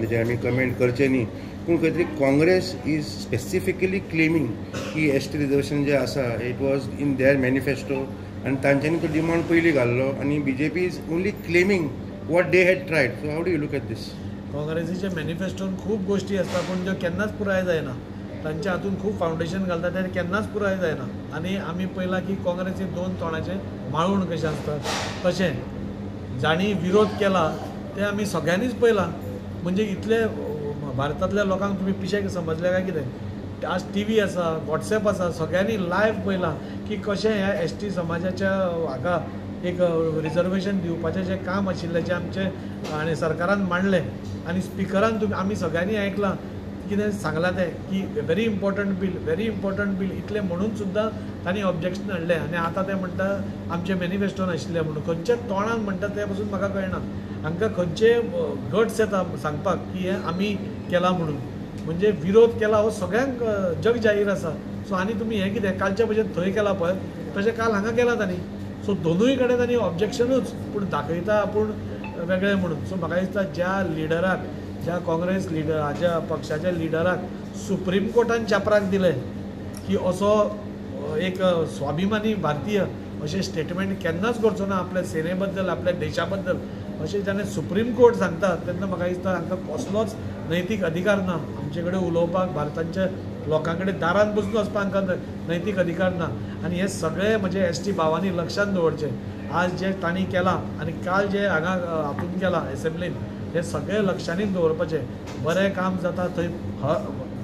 तेजेर आमी कमेंट करचे न्ही, पूण खंय तरी काँग्रेस is specifically claiming की एस टी रिजर्वेशन जें आसा it was in their manifesto आनी तांच्यांनी तो डिमांड पयलीं घाल्लो आनी BJP is only claiming what they had tried. So how do you look at this? काँग्रेसीच्या मॅनिफेस्टोन खूब गोश्टी आसता पूण त्यो केन्नाच पुराय जायना. तांच्या हातून खूब फावंडेशन घालता तें केन्नाच पुराय जायना. आनी आमी पळयलां की काँग्रेसी दोन तोंडाचें माळूण कशें आसता तशें जांणी विरोध केला तें आमी सगळ्यांनीच पळयलां. म्हणजे इतले भारतांतल्या लोकांक तुमी पिशे समजले काय कितें? आज टी व्ही आसा, वॉट्सॅप आसा, सगळ्यांनी लायव्ह पळयलां की कशें ह्या एस टी समाजाच्या हाका एक रिजर्वेशन दिवपाचें जें काम आशिल्लें जें आमचें आनी सरकारान मांडलें आनी स्पिकरान तुमी आमी सगळ्यांनी आयकलां कितें सांगलां तें की very important bill, very important bill इतलें म्हणून सुद्दां तांणी ऑब्जेक्शन हाडलें. आनी आतां ते म्हणटा आमचें मॅनिफेस्टोन आशिल्लें म्हणून. खंयच्या तोंडान म्हणटा तें पसून म्हाका कळना. हांकां खंयचे गट्स येता सांगपाक की हें आमी केलां म्हणून. म्हणजे विरोध केला हो सगळ्यांक जग जाहीर आसा. सो आनी तुमी हें कितें कालच्या भशेन थंय केलां पळय तशें काल हांगा केलां तांणी. सो दोनूय कडेन तांणी ऑब्जेक्शनूच पूण दाखयता आपूण वेगळें म्हणून. सो म्हाका दिसता ज्या लिडराक, ज्या काँग्रेस लिडराच्या पक्षाच्या लिडराक सुप्रीम कोर्टान चापराक दिलें की असो एक स्वाभिमानी भारतीय अशें स्टेटमेंट केन्नाच करचो ना आपल्या सेने बद्दल, आपल्या देशा बद्दल, अशें जेन्ना सुप्रीम कोर्ट सांगता तेन्ना म्हाका दिसता हांकां कसलोच नैतीक अधिकार ना आमचे कडेन उलोवपाक. भारताच्या लोकां कडेन दारान बसून वचपाक हांकां नैतीक अधिकार ना. आनी हे सगळे म्हजे एस टी भावांनी लक्षांत दवरचें. आज जें तांणी केलां आनी काल जें हांगा हातून केलां एसेंब्लीन हे सगळे लक्षांनी दवरपाचें. बरें काम जाता थंय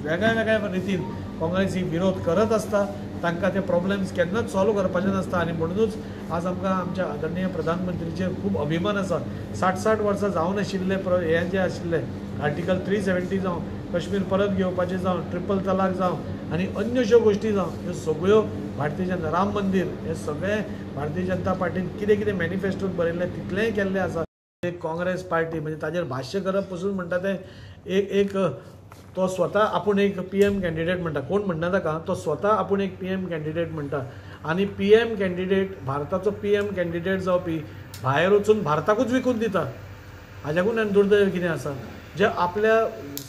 वेगळ्या वेगळ्या रितीन काँग्रेस ही विरोध करत आसता, तांकां ते प्रॉब्लम्स केन्नाच सॉल्व करपाचे नासता. आनी म्हणुनूच आज आमकां आमच्या आदरणीय प्रधानमंत्रीचेर खूब अभिमान आसा. 60-60 वर्सां जावन आशिल्ले हे जे आशिल्ले आर्टिकल 370 जावं, कश्मीर परत घेवपाचें जावं, ट्रिपल तलाक जावं आनी अन्य ज्यो गोश्टी जावं, ह्यो सगळ्यो भारतीय जनता, राम मंदीर, हे सगळें भारतीय जनता पार्टीन कितें कितें मॅनिफेस्टोन बरयल्लें तितलेंय केल्लें आसा. एक काँग्रेस पार्टी म्हणजे ताजेर भाश्य करप पसून म्हणटा तें एक एक तो स्वता आपूण एक पी एम कॅन्डिडेट म्हणटा. कोण म्हणटा ताका? तो स्वता आपूण एक पी एम कॅन्डिडेट म्हणटा. आनी पी एम कॅन्डिडेट, भारताचो पी एम कॅन्डिडेट जावपी भायर वचून भारताकूच विकून दिता. हाज्याकून आनी दुर्दैव कितें आसा? जे आपल्या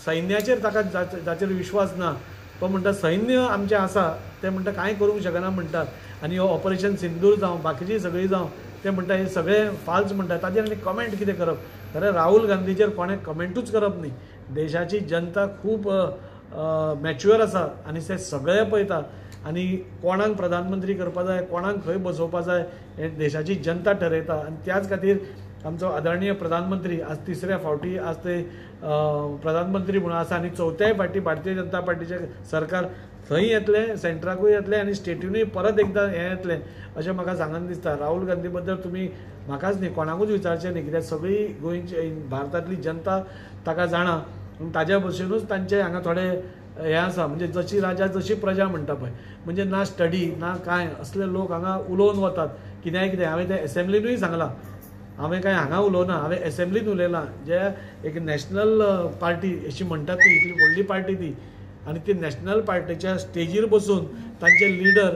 सैन्याचेर ताका जाचेर विश्वास ना तो म्हणटा सैन्य आमचें आसा, ते म्हणटा कांय करूंक शकना म्हणटात. आनी हो ऑपरेशन सिंदूर जावं बाकीची सगळीं जावं ते म्हणटा हे सगळे फाल्स म्हणटा. ताजेर आनी कमेंट कितें करप? खरें राहुल गांधीचेर कोणें कमेंटूच करप न्ही. देशाची जनता खूब मॅच्युअर आसा आनी ते सगळे पळयता आनी कोणाक प्रधानमंत्री करपा जाय, कोणाक खंय बसोवपा जाय हें देशाची जनता ठरयता. आनी त्याच खातीर आमचो आदरणीय प्रधानमंत्री आज तिसऱ्या फावटी आज ते प्रधानमंत्री म्हणून आसा आनी चवथ्याय फावटी भारतीय जनता पार्टीचें सरकार थंय येतलें, सेंट्राकूय येतलें आनी स्टेटीनूय परत एकदां हें येतलें अशें म्हाका सांगन दिसता. राहुल गांधी बद्दल तुमी म्हाकाच न्ही कोणाकूच विचारचें न्ही, कित्याक सगळी गोंयची भारतांतली जनता ताका जाणा. ताज्या भशेनूच तांचे हांगा थोडे हें आसा. म्हणजे जशी राजा जशी प्रजा म्हणटा पळय, म्हणजे ना स्टडी ना कांय असले लोक हांगा उलोवन वतात कित्याय कितें. हांवें तें एसेंब्लीनूय सांगलां, हांवें कांय हांगा उलोवना, हांवें एसेंब्लीन उलयलां. जे एक नॅशनल पार्टी अशी म्हणटात ती इतली व्हडली पार्टी ती, आनी ती नॅशनल पार्टीच्या स्टेजीर बसून तांचे लिडर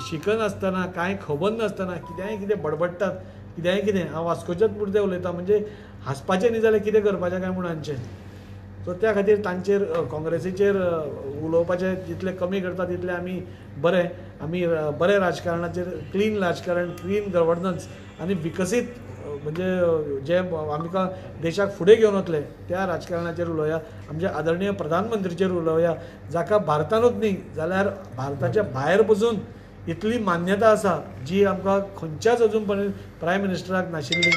शिकनासतना कांय खबर नासतना कित्याय कितें बडबडटात, कित्याय कितें. हांव वास्कोच्याच मुद्दे उलयतां, म्हणजे हांसपाचें न्ही जाल्यार कितें करपाचें काय म्हूण हांचें. सो त्या खातीर तांचेर काँग्रेसीचेर उलोवपाचें जितलें कमी करता तितलें आमी बरें. आमी बरें राजकारणाचेर, क्लीन राजकारण, क्लीन गव्हर्नन्स आनी विकसीत म्हणजे जे आमकां देशाक फुडें घेवन वतले त्या राजकारणाचेर उलोवया. आमच्या आदरणीय प्रधानमंत्रीचेर उलोवया, जाका भारतानूच न्ही जाल्यार भारताच्या भायर पसून इतली मान्यता आसा जी आमकां खंयच्याच अजून पर्यंत प्रायम मिनिस्टराक नाशिल्ली.